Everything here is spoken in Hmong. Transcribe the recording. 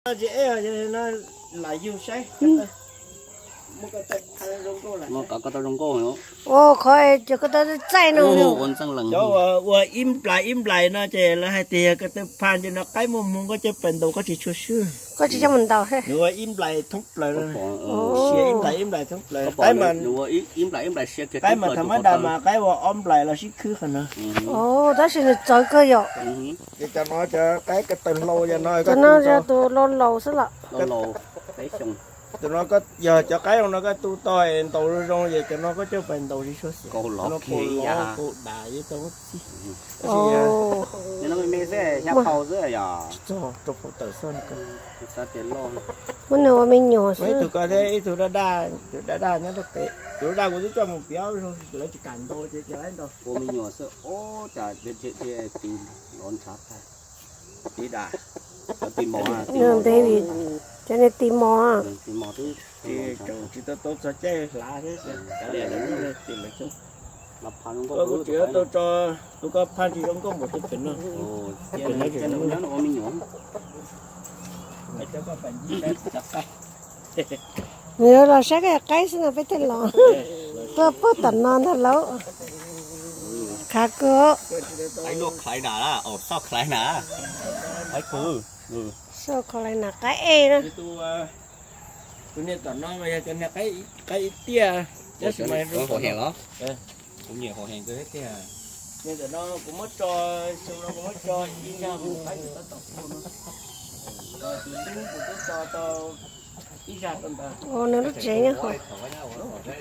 Lam yug saib. Ua koj tau zoo nkauj. Ua qhov cov koj tau txaij no. Ua ntxeej lees. Cov uas ua ib nplais ib nplais no ces lawv hais tias yog ko tw pha ces no qaib muaj hmoo koj coj pais ntaus koj tsis tshua swb. Koj tsis coj mus ntaus. Nws ua ib nplais thoob plaws no. Ib nplais ib nplais thoob plaws. Qaib mas thaum mab das mas qaib ua ob nplais los sib khwb qhov no. Tab sis nws txawv kawg yom. Ces cov no cov qaib ko taw hlau cov no, cov no yog tus laus laus xwb los. Tus no yog cov qaib zoo no koj tu tau ntaus zoo zoo ces cov no koj coj pais ntaus tsis tshua xim. Kaus lov kaus das yeej tau txij. Tab sis me me xwb, xya phau xwb yog. Tsis txog rau phau tawm xwb. Muab nws ua me nyuam xwb. Ib tug ko thiab ib tug daj daj, tus daj daj nyob rau pem. Tus daj daj kuv twb coj mus piav zoo lawv tsis kam ntaus ces cia lawv ntaus. Ua me nyuam xwb, ub, cas tis los ntshav tag. Tis das, tis mos, tis mos, cov niag tis mos. Tis mos twb tsis tau tau txog caij hlav thiab. Kuv tsis tau tso, tus ko phaj tsis zoo nkauj npaum tus pem no. Nws yuav los saib koj qaib xwb no peb thiaj los. Tuaj pog tom no ntag lauj. Khav kawg. Xauj kho lais nas qaib ej na. Tus niag tom no mas yog cov niag qaib ib tiaj, tab sis mas zoo hau heev los. Kuv nyiam hau heev kawg thiab tiag. Niag tom no kuv muab tso, xyoo no kuv muab tso ib zaj mus qaib tus tab tom pug no. Tus ntub kuv twb tso tau ib zaj rau ntawd. Ua nws lub tsev nyob hauv.